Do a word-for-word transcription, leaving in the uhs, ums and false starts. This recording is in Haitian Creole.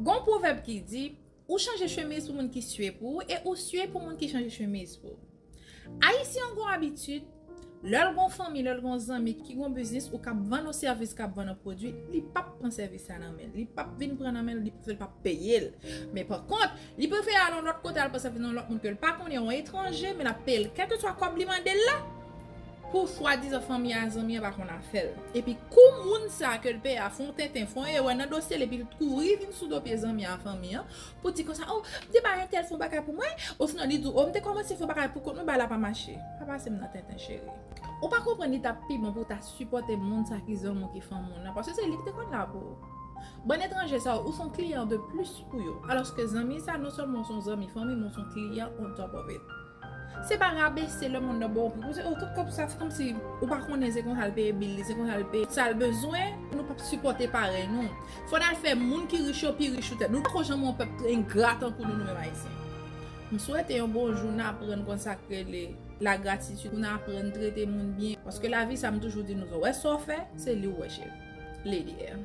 Gon pwovèb ki di, ou chanje chemiz pou moun ki sye pou ou e ou sye pou moun ki chanje chemiz pou ou. Ayisyen an gon abitid, lè l gon fanmi, lè l gon zanmi ki gon biznis ou k ap vann yon sèvis, k ap vann yon pwodui, li p ap pran sèvis sa nan men l. Li p ap vin pran nan men l, li p ap peye l. Men pa kont, li prefere al yon lòt kote, al pran sèvis nan lòt moun ke l pa konnen, yon etranje, men l ap peye l kèlkeswa kòb li mande l la. Pou swadizan fanmi a, zanmi an pa konn afè l. Epi kou moun sa ke l peye a fè yon tenten, fè yon erè nan dosye l, epi l kouri vin sou do pye zanmi a, fanmi an, pou di konsa, oh, m te bay yon tèl fè yon bagay pou mwen, osinon li di, oh, m te kòmanse fè yon bagay pou kont mwen, bagay la pa mache. Pa pase m nan tenten, cheri. Ou pa konprann li t ap pi bon pou w ta sipòte moun sa ki zanmi w, ki fanmi w nan, paske se li ki te konn la pou ou. Bann etranje sa yo, ou se yon kliyan de plis pou yo. Alòske zanmi sa, non sèlman w se yon zanmi fanmi, men w se yon kliyan on top of it. Se pa rabese lemonn nan ba w pri pou se, oh, tout kòb sa, se kòmsi ou pa konnen se konsa l peye bil li, se konsa l peye sa l bezwen. Nou p ap sipòte parèy nou. Fò n al fè moun ki rich yo pi rich sou tèt. Nou poko janm wè yon pèp engra tankou nou, nou menm Ayisyen. M swete yon bon jou n aprann konn sa k rele lagratitid, pou n aprann trete moun byen. Paske lavi sa, m toujou di nou, ou wè sa w fè, se li ou wè, cheri. Lady M.